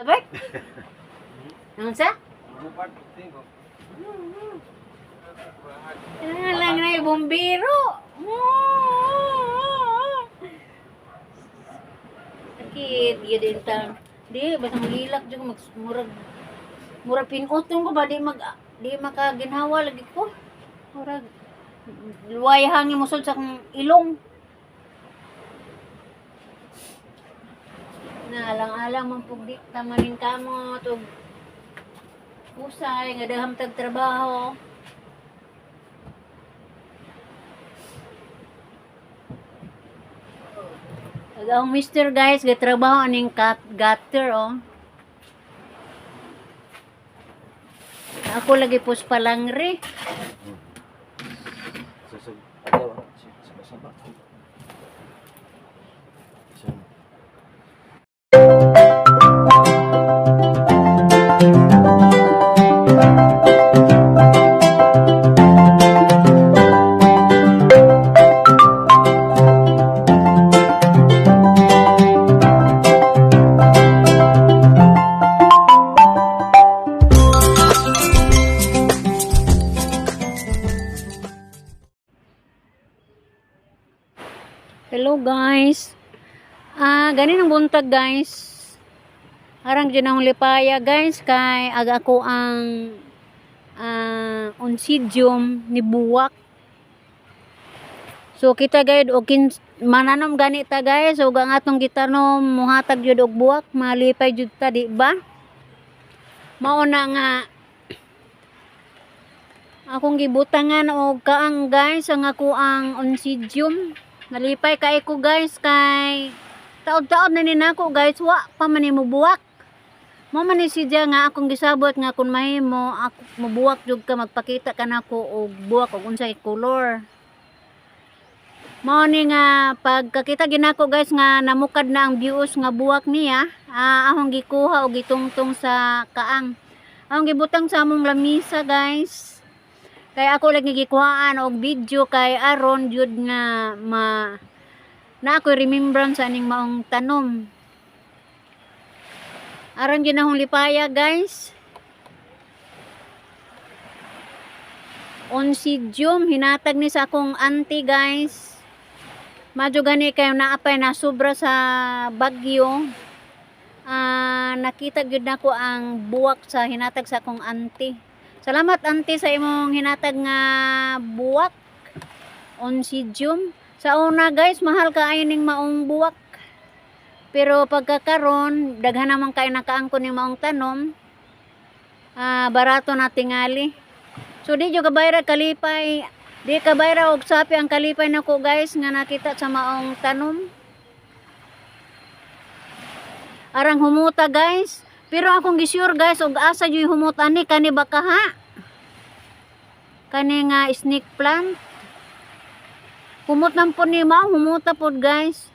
Sabay? Naunsa? Ah, lang na yung bumbiro. Sakit, yun din ta. Di, basta maghilak dyan, mag, murag, murag pinutong ko ba, di mag, di makaginhawa lagi ko. Murag, luway hangin mo sa akong ilong. Na alang-alang man pug di tamanin kamot og usay nga daham tag trabaho. Ag ang mister guys, gatrabaho aning cat gutter oh. Ako lagi pos palangre. Susug. Ayaw, saba-saba. So, Hello guys. Ah, ganin ang buntag guys. Arang dyan akong lipaya guys kay aga ako ang oncidium ni buwak. So kita gayud og mananom gani ta guys ug ang atong gitanom muhatag jud og buwak, malipay jud ta, di ba? Mao na nga akong gibutangan og kaang guys ang ako ang oncidium. Nalipay kay ko guys kay taod-taod na ni nako guys, wa pa man ni mobuwak. Mo man ni siya nga akong gisabot nga kung mahimo ako mobuwak jud ka, magpakita ka nako og buwak og unsay color. Mao ni nga pagkakita ginako guys nga namukad na ang bius nga buwak niya, akong gikuha og gitungtong sa kaang. Akong gibutang sa among lamisa guys. Kay ako lagi gikuhaan og video kay aron jud nga ma na ako'y remembrance aning maong tanom. Aron jud akong lipaya guys. Oncidium hinatag ni sa akong auntie guys. Madyo gani kayo naapay na sobra sa bagyo. Nakita gyud nako ang buwak sa hinatag sa akong auntie. Salamat auntie sa imong hinatag nga buwak. Oncidium. Sa una guys, mahal kaayo ning maong buwak. Pero pagkakaron, daghan naman kayo nakaangkon ning maong tanom. Barato na tingali. So di jud kabayra kalipay, di kabayra og sapi ang kalipay nako guys nga nakita sa maong tanom. Arang humuta guys. Pero akong gisure guys og asa jud humuta ani kani baka ha? Kani nga snake plant. Humot man po ni mao, humuta pod guys.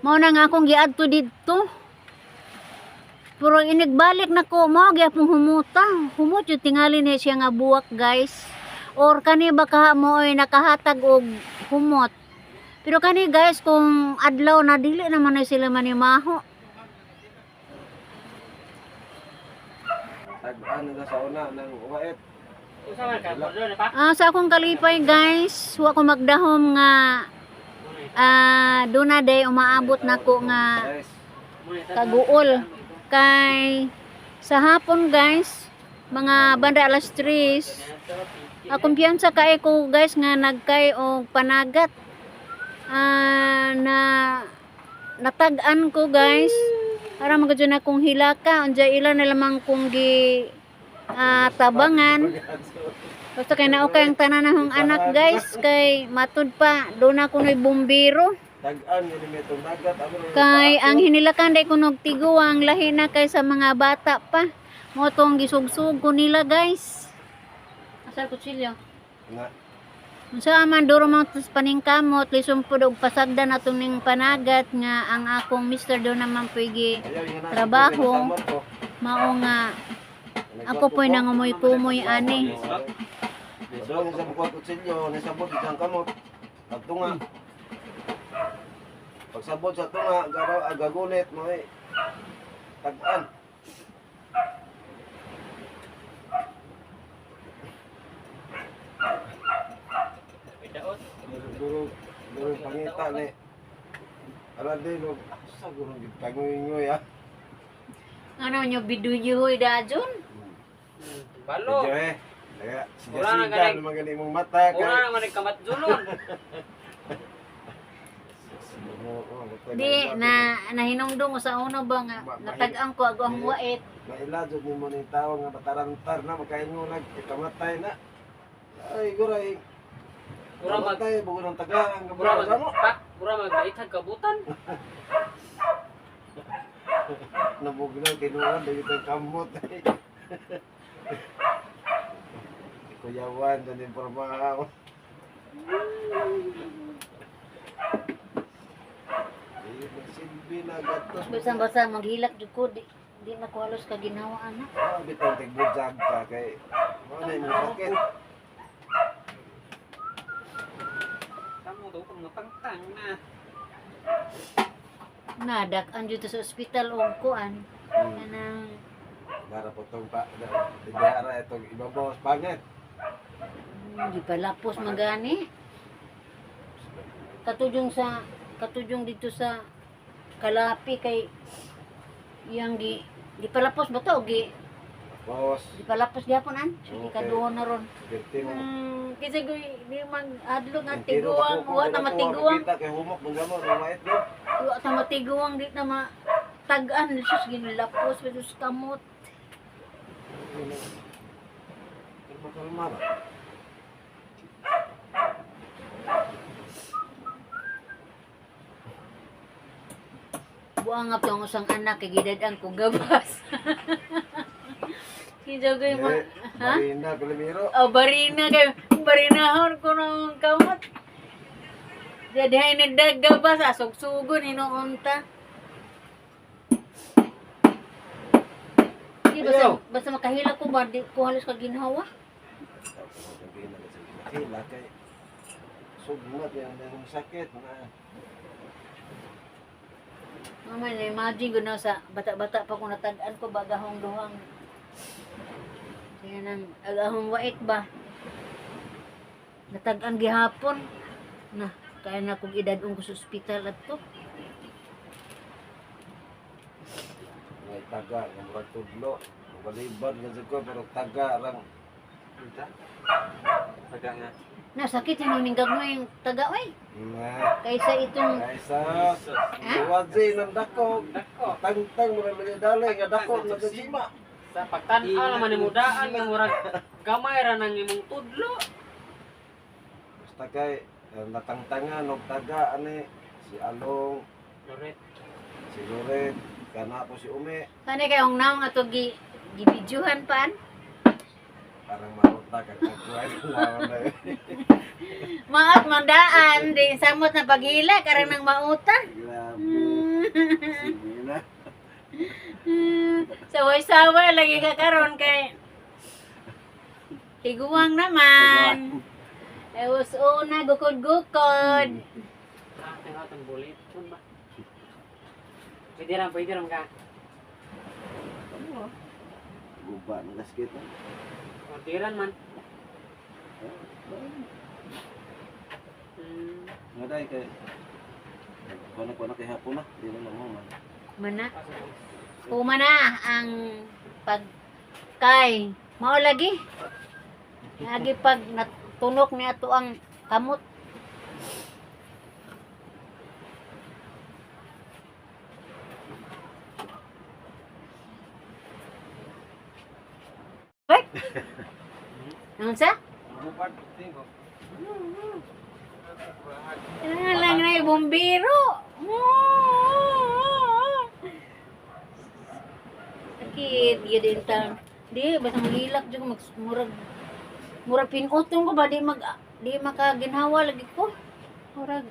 Mao na nga akong giadto didto. Pero inigbalik na ko, mao gyapon humuta. Humot jud tingali ni siya nga buwak guys. Or kani baka mo oy nakahatag og humot. Pero kani guys kung adlaw na dili naman na sila manimaho. Tag-an na sa una ng wait. Sa akong kalipay guys, wa ko magdahom nga duna day umaabot nako nga Guys, kaguol. Kay sa hapon guys, mga banda alas 3, kumpiyansa kay ko guys nga nagkay og panagat. Na natag-an ko guys. Para magudyo na kong hilaka, unja ila na lamang kong gi tabangan. Basta kay naukay ang tanan nahong anak guys kay matud pa doon ako no'y bumbiro. Tag-an yun may itong dagat. Amo na yung Kay paako. ang hinilakan day kunog tiguang lahi na kay sa mga bata pa. Mo tong gisugsug ko nila guys. Asal kutsilyo. Nga. Unsa man duro man tas paningkamot lisod pud og pasagdan atong ning panagat nga ang akong mister do naman pwede Ayaw, yun na. trabaho. Samot ko. Mao nga ako po'y nangumoy-kumoy ani. So, nasa bukod kutsilyo, nasa bukod isang kamot. Pagtunga. Pagsabot sa tunga, garaw agagunit mo eh. Tag-an. May daot. Durog, durog pangita ni. Ala din, og sa gurong gitangoy-ngoy ah. Ano nyo biduyo hoy dajon? Balo. Medyo eh. Kaya, siga Wala na siga galing. naman gani imong mata Una kay. naman nagkamatjulon. Di na nahinumdum ko sa una ba nga natag-an ko ago ang wait. Maila jud nimo ning tawo nga matarantar na makaingon nag kamatay na. Ay guray. Mura mag Kamatay bugo ng taga ang mura gabura mag mo. pak, mura mag daithag kabutan. Nabugnaw kinuha dagit ang kamot. Kuyawan dan impormahan. Eh, magsilbi na gatos. Basta basta maghilak jud ko di na ko halos kaginawa ana. Ah, bitang tigbujag ka kay mo na imong sakit. Kamo daw kung natangtang na. Nadak-an jud to sa ospital og kuan. Kanang Dara po tong pa, dara itong ibabaw sa pangit. Di palapos magani. Katujong dito sa Kalapi kay yang di palapos ba to gi Tapos, di palapos gyapon an so, Okay. ikaduha na ron. Berti mo. Kasi ko di mag adlo nga tiguang, wa ta matiguang, Kita kay humok mong gamo, ng wait yun. wa ta matiguang di na ma tag-an sus ginlapos sus kamot. Kalma kalma ba? Buang nga ang usang anak kay gidad-an ko gabas. Kinsa ko ma Eh, ha? Marina, Calimero. Oh, barina kay barinahon ko ng kamot. Jadi ay nagdagabas asog-sugon hinuunta. Di basta, Ayaw. basta makahila ko ba di ko halos kaginhawa. Hila kay sugnat yan ang sakit na Mama, na-imagine ko na sa bata-bata pa kung natag-an ko bagahong duhang. Kaya nang agahong wait ba. Natag-an gihapon. Na, kaya na kong edad ko sa ospital at to. ngay taga nga murag tudlo. Balibad nga jud ko pero taga rang Unsa? Taga nga. Na, sakit hinuning gagmay yung taga, oy. Na Kaysa itong kaysa Suwazi ng dako. Dako. Tangtang mo na dalay nga dako nga sima. Sa pagtan-aw naman nimo daan nga murag gamay ra nang imong tudlo. Basta kay natangtangan og taga ani si Along, Loret. si Loret, kana po si Umi, Kani kay ang naong ato gi gibidyuhan paan. parang maruta kag pagkuhan lawan na eh. Maot mandaan di samot na paghila karon nang mauta. Grabe. Sige na. Saway-saway lagi ka karon kay higuang naman. Ewas una gukod-gukod. Ah, tingaw tong bulit. Chun ba? Pwede ram ka. Guba ng gasket. Ah. Orderan man. Nga dai kay kuno kuno kay hapon na, di na lang mo man. Mana Puma na ang pagkay. Mao lagi. Lagi pag natunok ni ato ang kamot. Wait. Ano sa? Bubad tingo. Ano lang na yung bumbiro. Sakit, yun din taon. Di, basta maghilak dyan ko, mag, murag, murag pinutong ko ba, di makaginhawa lagi ko. Murag,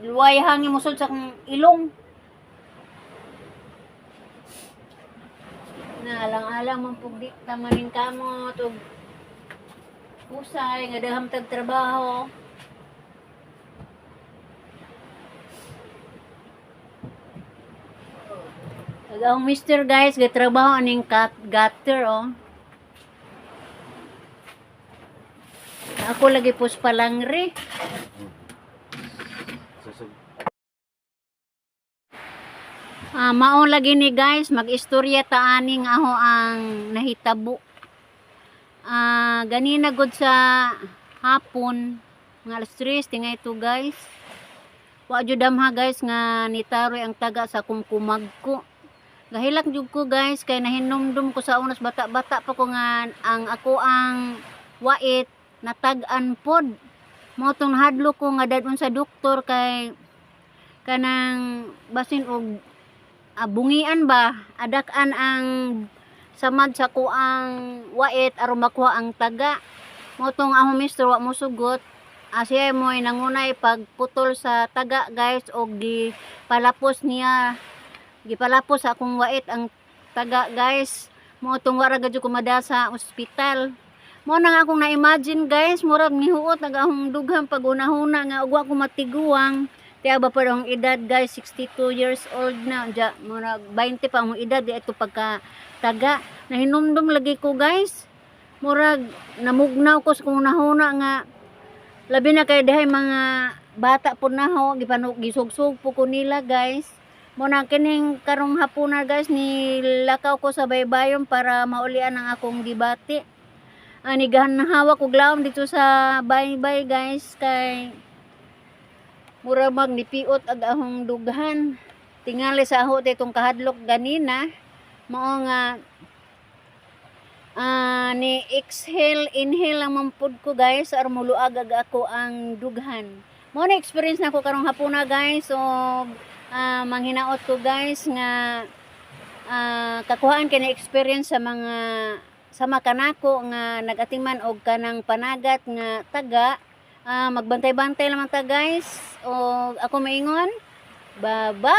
luway hangin mo sa akong ilong. Na alang-alang man pug di tamanin kamot og usay nga daham tag trabaho. Ang mister, guys, gatrabaho aning cat gutter oh. Ako lagi puspalangre. Susug. Ah, mao lagi ni, guys, mag-istorya ta ani nga aho ang nahitabo. Ah, ganina gud sa hapon, mga alas 3 tingay to, guys. Wa jud damha, guys, nga nitaroy ang taga sa kumkumag ko. Gahilak jud ko, guys, kay nahinumdum ko sa unas bata-bata pa ko nga ang ako ang wait natag-an pod. Mao tong nahadlok ko nga dadon sa doktor kay kanang basin og bungian ba, adakan ang samad sa kuang wait aron makuha ang taga. Mao tong ahong mister wa mo sugot. Siya mo'y nangunay pagputol sa taga, guys, og gipalapos niya, gipalapos sa akong wait ang taga, guys. Mao tong wara gud ko mada sa ospital. Mao na nga akong na-imagine, guys, murag nihuot nag ahong dughan pag unahuna nga ug wa ko matiguang. Tiya ba pa akong edad, guys, 62 years old na. Diya, murag 20 pa akong edad di ito pagka taga. Nahinumdum lagi ko, guys. Murag namugnaw ko sa kung nahuna nga labi na kay dihay mga bata po na ho, gipanu gisugsug po ko nila, guys. Mo na kining karong hapuna, guys, nilakaw ko sa baybayon para maulian ang akong gibati. Ani hawak og lawom dito sa baybay, guys, kay mura mag nipiot ag ahong dughan. Tingali sa aho itong kahadlok ganina, mao nga ni exhale inhale lang man pud ko, guys, aron muluag ag ako ang dughan. Mao na experience nako karong hapuna, guys. So manghinaot ko, guys, nga kakuhaan kini experience sa mga sama kanako nga nagatiman og kanang panagat nga taga, magbantay-bantay lamang ta, guys. O ako maingon, bye bye.